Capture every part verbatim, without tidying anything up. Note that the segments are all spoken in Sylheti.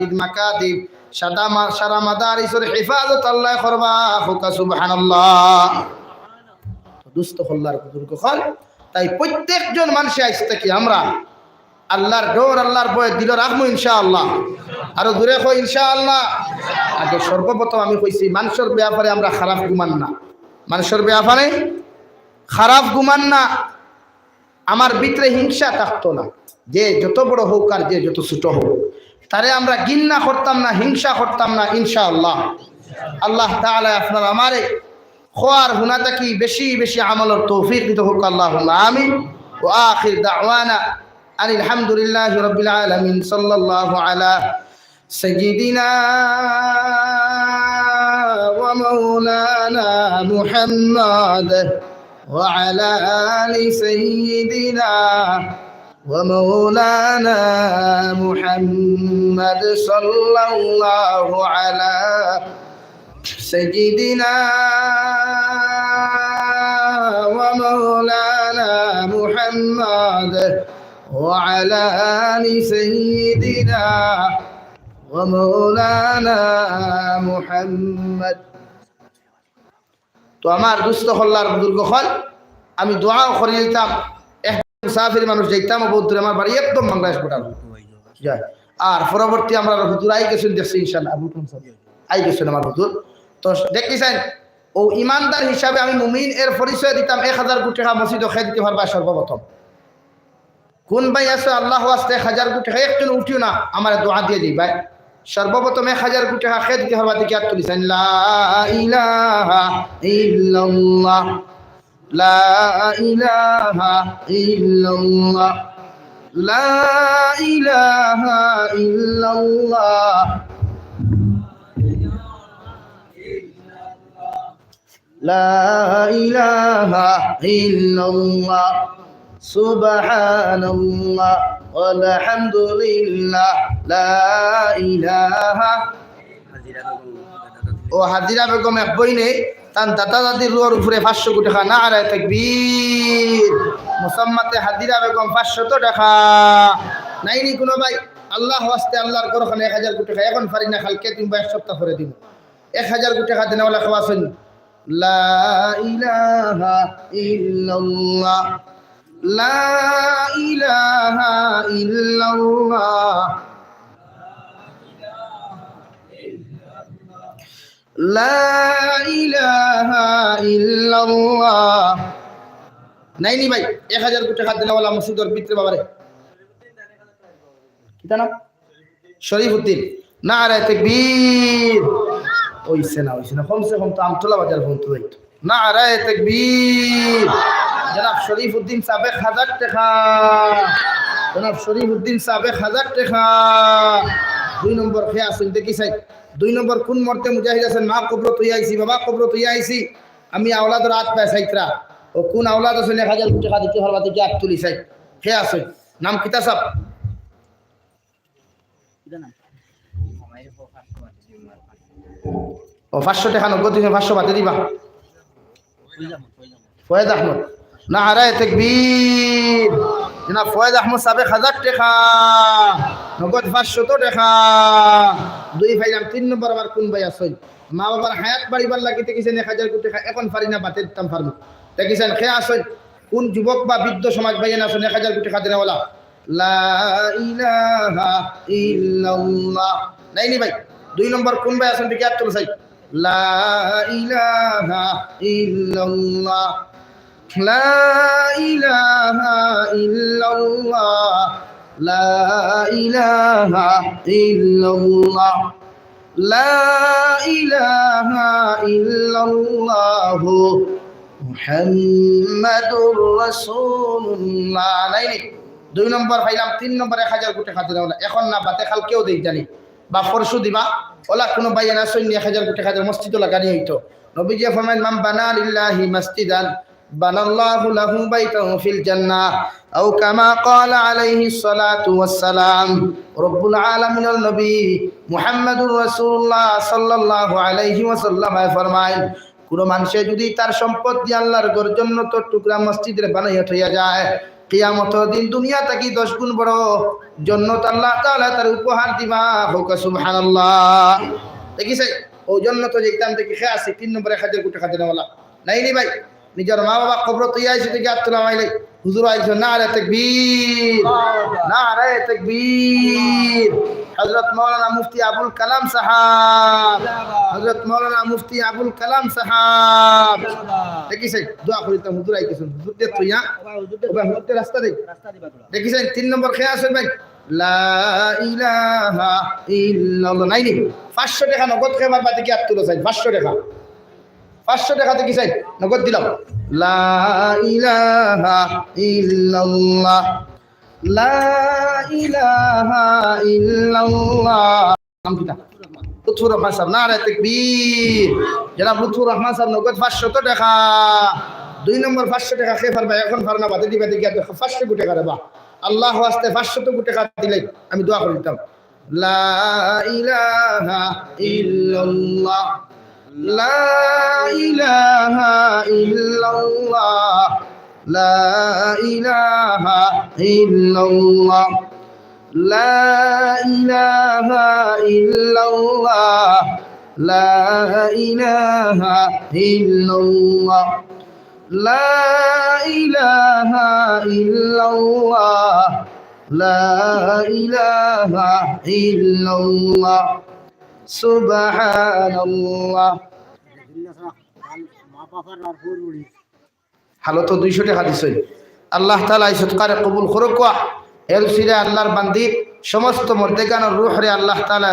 মাসাজিদ, মাকাতিব, সাদা মা-, সারা মাদারিসর হেফাজত আল্লায় করবা। কউক্কা সুবহানাল্লাহ। তো দোস্ত অকল, আল্লার বুজুর্গ অকল, তাই প্রত্যেকজন মানষে আইজ থাকি আমরা আল্লার ডর, আল্লার ভয় দিলো রাখমু ইনশাআল্লাহ। আরো জোরে কও ইনশাআল্লাহ। আগে সর্বপ্রথম আমি কইছি, মানষর ব্যাপারে আমরা খারাপ ঘুমান না, মানষর ব্যাপারে খারাপ ঘুমান না। আমার ভিতরে হিংসা থাকতো না, যে যত বড় হউক আর যে যত ছোট হউক, তারে আমরা ঘিন্না করতাম না, হিংসা করতাম না ইনশাআল্লাহ। আল্লাহ তাআলা আপনার আমারে কওয়া আর হুনা থাকি বেশি বেশি আমলর তৌফিক দিতা কউক্কা, আল্লাহুম্মা আমিন। وآخر دعوانا أن الحمد لله رب العالمين. صلى الله على سيدنا ومولانا محمد وعلى آل سيدنا ومولانا محمد. صلى الله على سيدنا ومولانا محمد وعلى آل سيدنا ومولانا محمد. তো আমার দোস্ত অকল, আল্লার বুজুর্গ অকল, আমি দোয়াও করি নিতাম। এক মুসাফির মানুষ, যাইতাম বহুত দূরে, আমার বাড়ি একদম বাংলাদেশ border। আর পরবর্তী আমরার হুজুর আই গেছইন, দেখছি ইনশাআল্লাহ, আবু তুমসা আই গেছইন আমার হুজুর। তো দেখি চাইন, ও ইমানদার হিসাবে আমি মুমিন, এর পরিচয় দিতাম, এক হাজার কোটি টেকা মসজিদো কে দিতে পারবা সর্বপ্রথম। কোন ভাই আছো আল্লার ওয়াস্তে এক হাজার কোটি টেকা, একজন উঠিও না, আমারে দোয়া দিয়া যাইবায়। সর্বপ্রথম এক হাজার কোটি টেকা কে দিতে পারবা, দেখি আত তুলি চাইন। لا إله إلا الله. لا إله إلا الله. لا إله إلا الله. لا إله إلا الله. سبحان الله والحمد لله. لا إله ও হাজিরা বেগম এক বইনে, তান দাদা দাদির রুহর উপরে পাঁচশো কোটি টেকা, নারায়ে তাকবীর। মুসাম্মাতে হাজিরা বেগম পাঁচশত টেকা। নাইনি কুনু ভাই? আল্লার ওয়াস্তে আল্লার ঘরখানো এক হাজার কোটি টেকা, এখন পারি না, কালকে দিমু বা এক সপ্তাহ পরে দিমু। এক হাজার কোটি টেকা দেনেওয়ালা কেউ আছইন? لا إله إلا الله. لا إله إلا الله. لا إله إلا الله. নাইনি ভাই, এক হাজার কোটি টেকা দেনেওয়ালা মসজিদর ভিতরে বাবারে? কিতা নাম? শরীফুদ্দিন। নারায়ে তাকবীর। অইছে না, অইছে না, কমসে কম তো আমতলা বাজার পর্যন্ত যাইতো। নারায়ে তাকবীর। জনাব শরীফুদ্দিন সাব এক হাজার টেকা। জনাব শরীফুদ্দিন সাব এক হাজার টেকা। দুই নম্বর কে আছইন, দেখি চাই। দুই নম্বর কোন মর্দে মুজাহিদ আছইন? মা কবরো থইয়া আইছি, বাবা কবরো থইয়া আইছি। আমি আওলাদর আত পায় চাইতরা। ও কোন আওলাদ আছইন এক হাজার কোটি টেকা দিতে পারবা, দেখি আত তুলি চাই। কে আছইন? নাম কিতা সাব? ও, পাঁচশো টেকা নগদ দিছে, পাঁচশো বাদে দিবা। ফয়েজ আহমদ। নারায়ে তাকবীর। জনাব ফয়েজ আহমদ সাব এক হাজার টেকা। নগদ পাঁচশত টেকা। দুই পাইলাম। তিন নম্বর আবার কোন ভাই আছইন? মা বাবার হায়াত বাড়িবার লাগি দেখি চাইন এক হাজার কোটি টেকা, এখন পারি না, বাদে দিতাম পারমু। দেখি চাইন কে আছইন? কোন যুবক বা বৃদ্ধ সমাজ ভাইয়াইন আছইন এক হাজার কোটি টেকা দেনেওয়ালা? لا إله إلا الله. নাইনি ভাই? দুই নম্বর কোন ভাই আছইন, দেখি আত তুলি চাই। لا إله إلا الله. لا إله إلا الله. لا إله إلا الله. لا إله إلا الله محمد رسول الله. নাইনি? দুই নম্বর পাইলাম, তিন নম্বর এক হাজার কোটি টেকা দেনেওয়ালা। এখন না, বাদে কালকেও দেই জানি। বা পরশু দিবা। ওলা কুনু ভাইয়াইন আছইন নি এক হাজার কোটি টেকা দিয়া মসজিদো লাগানি অইতো। নবীজিয়ে ফরমাইন, من بنى لله مسجدا بنى الله له بيتا في الجنة، أو كما قال عليه الصلاة والسلام. রব্বুল আলামিনর নবী মুহাম্মাদুর রাসূলুল্লাহ সাল্লাল্লাহু আলাইহি ওয়াসাল্লামে ফরমাইন, কুনু মানষে যুদি তার সম্পদ দিয়া আল্লার ঘর জন্নতর টুকরা মসজিদরে বানাইয়া থইয়া যায়, কিয়ামতর দিন দুনিয়া থাকি দশ গুণ বড় জন্নত আল্লাহ তাআলা তারে উপহার দিবা। কউক্কা সুবহানাল্লাহ। দেখি চাই, অউ জন্নতো যাইতাম দেখি কে আছে তিন নম্বরে এক হাজার কোটি খাজানাওয়ালা? নাই নি ভাই? নিজর মা-বাবা কবরো থইয়া আইছো দেখি আত তুলা মাইলে। হুজুর আইছো, নারায়ে তাকবীর, নারায়ে তাকবীর। হযরত মাওলানা মুফতি আবুল কালাম সাহাব, হযরত মাওলানা মুফতি আবুল কালাম সাহাব। দেখি চাই, দোয়া করিতাম, হুজুর আইতেছেন, হুজুর দিয়া থইয়া। ও ভাই, হুজুর দিয়া রাস্তা দেই। দেখি চাই, তিন নম্বর কে আছে ভাই? লা ইলাহা ইল্লাল্লাহ। নাই নি? পাঁচশো টেকা নগদ কে পারবা দেখি আত তুলো চাই, পাঁচশো টেকা। পাঁচশো টেকা দেখি চাই, নগদ দিলাম। লা ইলাহা ইল্লাল্লাহ, লা ইলাহা ইল্লাল্লাহ। নাম কিতা? লুৎফুর রহমান সাব, নারায়ে তাকবীর। জনাব লুৎফুর রহমান সাব, নগদ পাঁচশত টেকা। দুই নম্বর পাঁচশো টেকা কে পারবা? এখন পারো না, বাদে দিবা, দেখি আর পাঁচশো কোটি টেকা রে বা। আল্লাহ ওয়াস্তে পাঁচশত কোটি টেকা দিলে আমি দোয়া করি দিতাম। লা ইলাহা ইল্লাল্লাহ, লা ইলাহা ইল্লাল্লাহ, লা ইলাহা ইল্লাল্লাহ, লা ইলাহা ইল্লাল্লাহ, লা ইলাহা ইল্লাল্লাহ, লা ইলাহা ইল্লাল্লাহ, লা ইলাহা ইল্লাল্লাহ, সুবহানাল্লাহ। হালতো দুইশো টেকা দিছইন। আল্লাহ তাআলা ই সদকারে কবুল করউক্কা। এর উসিলায় আল্লাহর বান্দির সমস্ত মর্দেগানর রুহরে আল্লাহ তাআলা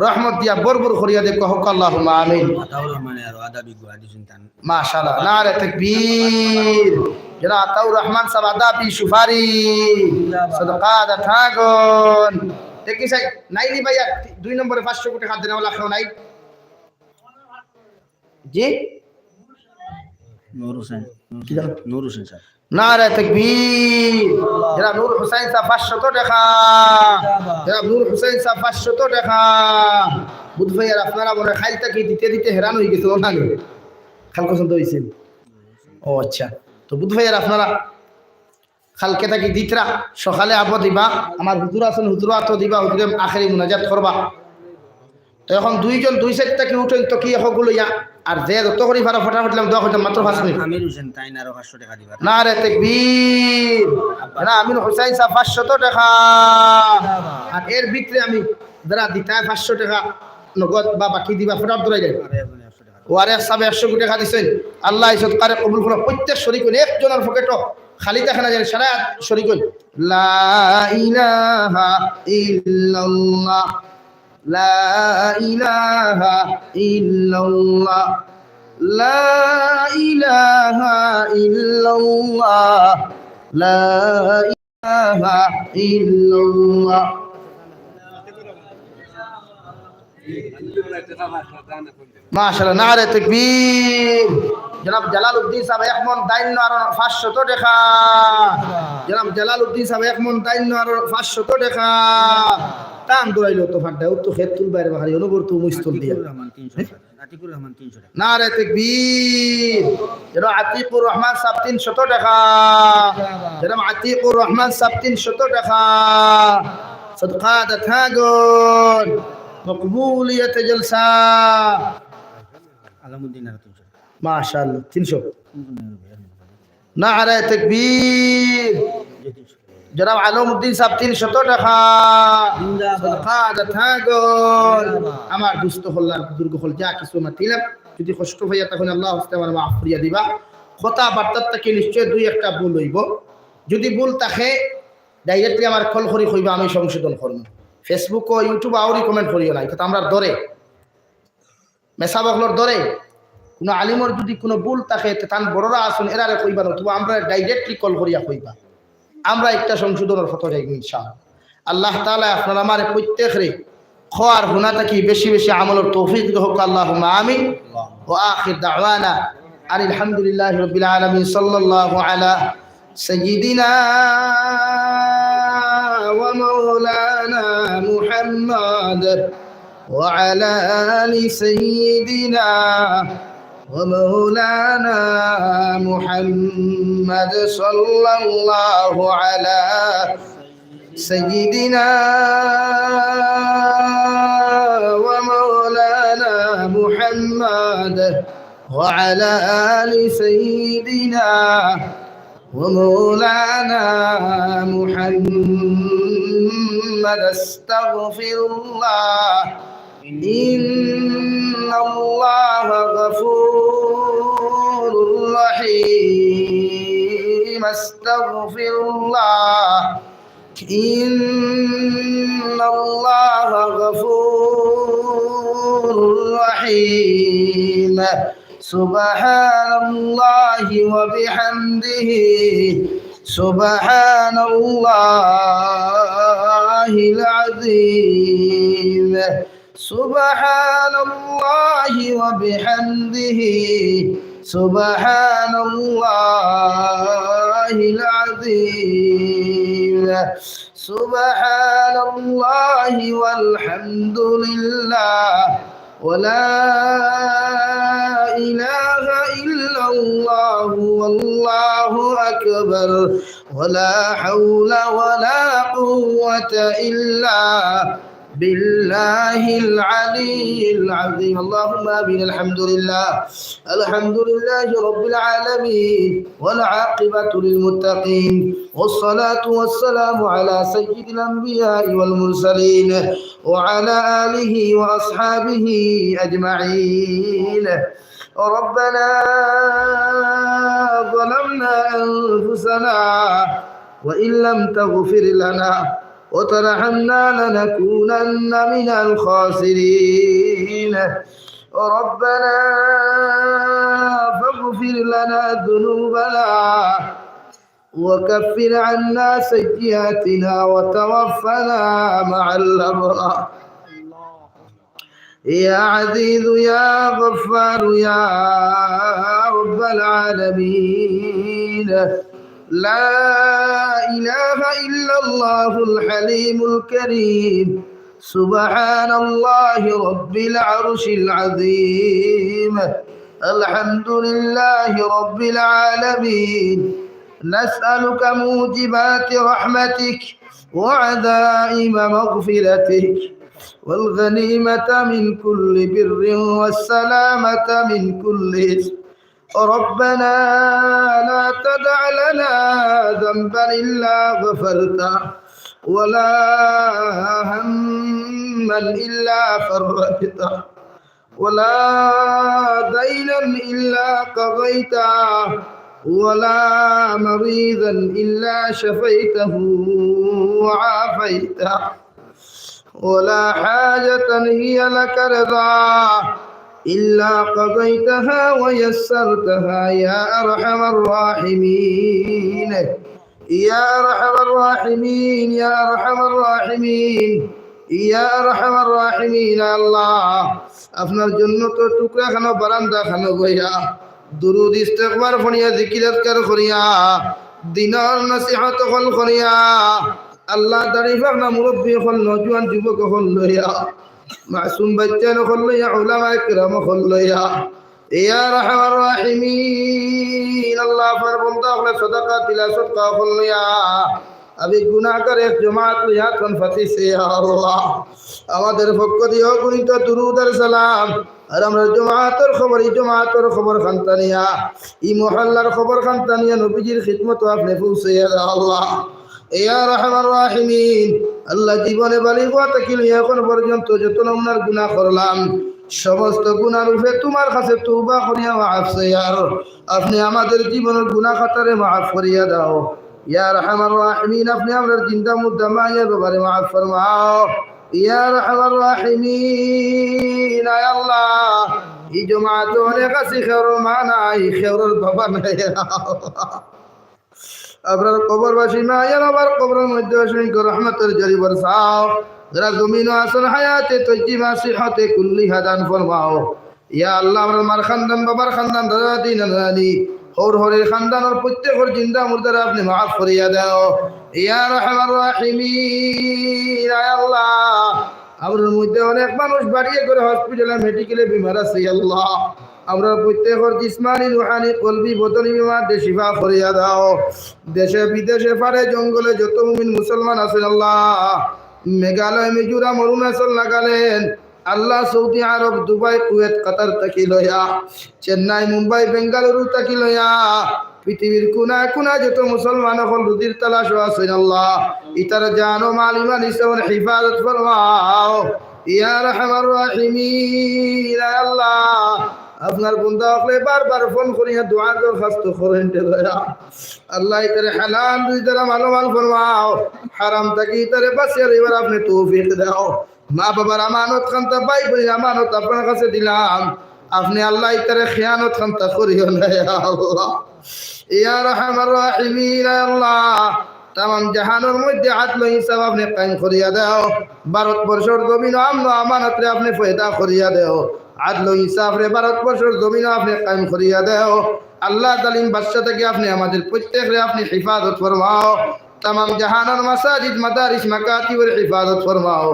রহমত দিয়া ভরপুর করিয়া দেউক্কা, কউক্কা আল্লাহুম্মা আমিন। আতাউর রহমানে আরো আদাবি গুয়া দিছইন তান। মাশাআল্লাহ, নারায়ে তাকবীর। জনাব আতাউর রহমান সাব আদাবি সুপারি। জিন্দাবাদ। সদকা আদায় থাকইন। দেখি চাই, নাই নি ভাইয়া, দুই নম্বরে পাঁচশো কোটি খাজানাওয়ালা কেউ নাই? জি? নূর হোসেন, নূর কি জানো? নূর হোসেন সাব। নারায়ে তাকবীর। জনাব নূর হোসেন সাব পাঁচশত টেকা। জনাব নূর হোসেন সাব পাঁচশত টেকা। বুধ ভাইয়ার আপনারা মনে হয় খাইল থাকি দিতে দিতে হেরান অইগেছে, ওখানে খাল পছন্দ অইছে। ও আচ্ছা, তো বুধ ভাইয়ার আপনারা কালকে থাকি দিতরা, সকালে আবো দিবা। আমার হুজুর আছইন, হুজুর আতো দিবা, হুজুরে আখেরি মুনাজাত করবা। তো এখন দুইজন দুই সাইড থাকি উঠইন তো কি হগুলো ইয়া, আর যে যত করি পারো ফটাফট দিলাম, দোয়া করতাম মাত্র পাঁচ মিনিট। আমির হোসেন তাইন আরো পাঁচশো টেকা দিবা। নারায়ে তাকবীর। না, আমির হোসেন সাব পাঁচশত টেকা। আর এর ভিতরে আমি যারা দিতায় পাঁচশো টেকা নগদ বা বাকি দিবা, ফটাফট ধরাই দেন। আরে, আরে, একশো টেকা। ওয়ারেস সাবে একশো কোটি টেকা দিছইন। আল্লাহ ই সদকারে কবুল করো। প্রত্যেক শরিক অইন, একজনর পকেটো খালি থাকে না যেন, সারা শরিক অইন। লা ইলাহা ইল্লাল্লাহ, লা ইলাহা ইল্লাল্লাহ, লা ইলাহা ইল্লাল্লাহ, লা ইলাহা ইল্লাল্লাহ। মাশাআল্লাহ, নারায়ে তাকবীর। জনাব জালালউদ্দিন সাব এক মন দাইন্য আর পাঁচশত টেকা। জনাব জালালউদ্দিন সাব এক মন দাইন্য আর পাঁচশত টেকা। তান দৌড়াইলো তো ফাড্ডা, ও তো খেত তুল বাইরে বাহারি, অনুবর তো মুস্তুল দিয়া। আতিকুর রহমান তিনশো টেকা। আতিকুর রহমান তিনশো টেকা। নারায়ে তাকবীর। জনাব আতিকুর রহমান সাব তিনশত টেকা। জনাব আতিকুর রহমান সাব তিনশত টেকা। সদকা আদায় থাকইন। মকবুলিয়াতে জলসা। আলামউদ্দিন আরো তিনশো টেকা। মাশাআল্লাহ, তিনশো। তিনশো টেকা। নারায়ে তাকবীর। জনাব আলমউদ্দিন সাব তিনশত টেকা। জিন্দাবাদ। সদকা আদায় থাকইন। জিন্দাবাদ। আমার দুস্ত হল্লার বুজুর্গ হল যা কিছু মাতিলাম, যদি কষ্ট পাইয়া তখন আল্লাহ হস্তে আমার মাফ করিয়া দিবা। কথাবার্তার থাকি নিশ্চয় দুই একটা ভুল অইবো। যদি ভুল থাকে, directly আমার কল করি কইবা, আমি সংশোধন করমু। Facebook ও YouTube আউরি comment করিও না, ইটা তো আমরার ধরে। মেসাব অকলর ধরে কুনু আলিমর যুদি কুনু ভুল থাকে, তে তান বড়রা আছইন, এরারে কইবা না, অথবা আমরারে directly কল করিয়া কইবা। আমরা একটা সংশোধনর পথো যাইমু ইনশাআল্লাহ। আল্লাহ তাআলা আপনার আমারে প্রত্যেকরে কওয়া আর হুনা থাকি বেশি বেশি আমলর তৌফিক দেউক্কা, আল্লাহুম্মা আমিন। ওয়া আখির দাওয়ানা আনিল হামদুলিল্লাহি রাব্বিল আলামিন। সাল্লাল্লাহু আলা سيدنا ومولانا محمد وعلى آل سيدنا ومولانا محمد، صلى الله على سيدنا ومولانا محمد وعلى آل سيدنا ومولانا محمد. أستغفر الله. إن الله غفور رحيم. أستغفر الله. إن الله غفور رحيم. سبحان الله وبحمده. سبحان الله العظيم. سبحان الله وبحمده. سبحان الله العظيم. سبحان الله والحمد لله ولا إله إلا الله والله أكبر ولا حول ولا قوة إلا بالله العلي العظيم. اللهم آمين. الحمد لله. الحمد لله رب العالمين، والعاقبة للمتقين، والصلاة والسلام على سيد الأنبياء والمرسلين، وعلى آله وأصحابه أجمعين. ربنا ظلمنا أنفسنا وإن لم تغفر لنا وترحمنا لنكونن من الخاسرين. ربنا فاغفر لنا ذنوبنا وكفر عنا سيئاتنا وتوفنا مع الأبرار. يا عزيز يا غفار يا رب العالمين. لا إله إلا الله الحليم الكريم. سبحان الله رب العرش العظيم. الحمد لله رب العالمين. نسألك موجبات رحمتك وعزائم مغفرتك والغنيمة من كل بر والسلامة من كل إثم. ربنا لا تدع لنا ذنبا إلا غفرته ولا هما إلا فرجته ولا دينا إلا قضيته ولا مريضا إلا شفيته وعافيته ولا حاجة هي لك رضا إلا قضيتها ويسرتها يا أرحم الراحمين. يا أرحم الراحمين، يا أرحم الراحمين، يا أرحم الراحمين. আল্লাহ, আপনার জন্নতর টুকরা খানো, বারান্দা খানো বইয়া, দুরুদ ইস্তেগফার পড়িয়া, জিকির আজকার করিয়া, দ্বীনর নসিহত অকল করিয়া, আল্লাহ, দাড়ি পাকনা মুরব্বি অকল, নওজোয়ান যুবক অকল লইয়া, মাসুম বাচ্চা অকল লইয়া, উলামায়ে কেরাম অকল লইয়া, ইয়া আরহামার রাহিমিন, আল্লাহ, আপনার বন্দা অকলে সদকা দিলা, সদকা অকল লইয়া, আমি গুনাহগার এক জমাত লইয়া তখন ফাতিছে, ইয়া আল্লাহ। আমাদের পক্ষ দিয়া অগণিত দুরুদ আর সালাম, আর আমরার জমাতর খবর, ই জমাতর খবর খান্তানিয়া, ই মহল্লার খবর খান্তানিয়া, নবীজির খিদমতো আপনে পৌঁছাইয়া দেও, আল্লাহ। ইয়া আরহামার রাহিমিন, আল্লাহ, জীবনে বালিগ অওয়া থাকি লইয়া এখন পর্যন্ত যত নমুনার গুনাহ করলাম, সমস্ত গুনাহর উপরে তুমার কাছে তওবা করিয়া মাফ চাইয়ার। আপনে আমাদের জীবনর গুনাহ খাতারে মাফ করিয়া দেও। ইয়া আরহামার রাহিমিন, আপনে আমরার জিন্দা মুর্দা মা বাবারে মাফ ফরমাও। ইয়া আরহামার রাহিমিন, আয় আল্লাহ, ই জমাতো অনেক আছি, কেউর মা নাই, কেউর বাবা নাই। আপনার কবরবাসী মা ইয়া বাবার কবরর মধ্যে অসংখ্য রহমতর ঝড়ি বরসাও। যারা জমিনো আছইন, হায়াতে তৈয়্যিবা, সিহতে কুল্লিহা দান ফরমাও। ইয়া আল্লাহ, আমরার মার খান্দান, বাবার খান্দান, দাদা দাদি, নানা নানি, হউর হরির খান্দানর প্রত্যেকর জিন্দা মুর্দারে আপনে মাফ করিয়া দেও। ইয়া আরহামার রাহিমিন, আয় আল্লাহ, আমরার মধ্যে অনেক মানুষ বাড়িয়ে করে হসপিটালে, মেডিকেলে বিমার আছে, আল্লাহ। আমরার প্রত্যেকর জিসমানি, রুহানি, কলবি, বদনি বিমার দে শিফা করিয়া দাও। দেশে বিদেশে, পাড়ে জঙ্গলে যত মুমিন মুসলমান আছেন, আল্লাহ, মেঘালয়, মিজোরাম, অরুণাচল, নাগাল্যান্ড, আল্লাহ, সৌদি আরব, দুবাই, কুয়েত, কাতার থাকি লইয়া, চেন্নাই, মুম্বাই, বেঙ্গালুরু থাকি লইয়া, পৃথিবীর কোনায় কোনায় যত মুসলমান অকল রুজির তালাশো আছেন, আল্লাহ, ইতার জান ও মাল, ইমান, ইসলামর হেফাজত ফরমাও। ইয়া আরহামার রাহিমিন, আয় আল্লাহ, আপনার বন্দা অকলে বারবার ফোন করিয়া দোয়া দরখাস্ত করেন দে দয়া। আল্লাহ, ইতারে হালাল রুজি দ্বারা মালামাল ফরমাও, হারাম থাকি ইতারে বাঁচিয়া রইবার আপনে তৌফিক দাও। মা বাবার আমানত খান্তা, ভাই বইনর আমানত আপনার কাছে দিলাম, আপনে আল্লাহ ইতারে খেয়ানত খান্তা করিও না, ইয়া আল্লাহ। ইয়া আরহামার রাহিমিন, ইয়া আল্লাহ, তামাম জাহানর মধ্যে আদল ইনসাফ আপনে কায়েম করিয়া দাও। ভারতবর্ষর জমিনো আমন আমানতরে আপনে পয়দা করিয়া দাও। আদল ইনসাফরে ভারতবর্ষর জমিনো আপনে কায়েম করিয়া দাও। আল্লাহ, জালিম বাদশা থাকি আপনে আমাদের প্রত্যেকরে আপনে হেফাজত ফরমাও। তামাম জাহানর মাসাজিদ, মাদারিস, মাকাতিবর হেফাজত ফরমাও।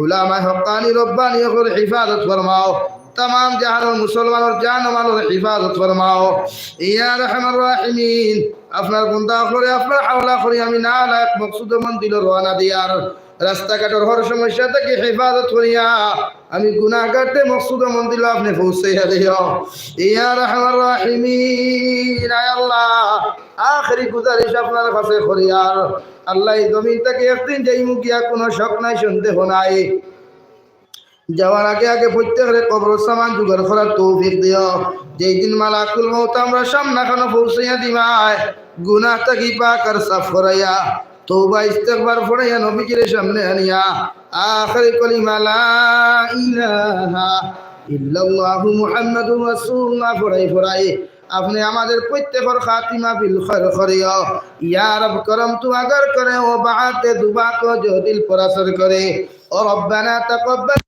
উলামায়ে হক্কানি, রব্বানি অকলর হেফাজত ফরমাও। তামাম জাহানর মুসলমানর জান ও মালর হেফাজত ফরমাও। ইয়া আরহামার রাহিমিন, আপনার বন্দা অকলরে আপনার হাওলা করি আমি নালায়েক মকসুদ ও মঞ্জিলো রওয়ানা দিয়ার। রাস্তাঘাটর হর সমস্যা থাকি হেফাজত করিয়া আমি গুনাহগার দে মকসুদ ও মঞ্জিলো আপনে পৌঁছাইয়া দিও। ইয়া আরহামার রাহিমিন, আয় আল্লাহ, আখেরি গুজারিশ আপনার কাছে করিয়ার, আল্লাহ, ই জমিন থাকি একদিন যাইমু গিয়া, কুনু শক নাই, সন্দেহ নাই। যাওয়ার আগে আগে প্রত্যেকরে কবরর সামান জোগাড় করার তৌফিক দিও। যেই দিন মালাকুল মউত আমরার সামনাখানো পৌঁছাইয়া দিবায়, গুনাহ থাকি পাক আর সাফ করাইয়া, তওবা ইস্তেগফার পড়াইয়া নবীজিরে সামনে আনিয়া, আখেরি কলিমা লা ইলাহা ইল্লাল্লাহু মুহাম্মাদুর রাসূলুল্লাহ পড়াই পড়াই আপনে আমাদের প্রত্যেকর খাতিমা বিল খৈর করিও। ইয়া রব করম তু আগর করে, ও বাতে দুবা কো জো দিল পর আসর করে। ও রব্বানা তাকাব্বাল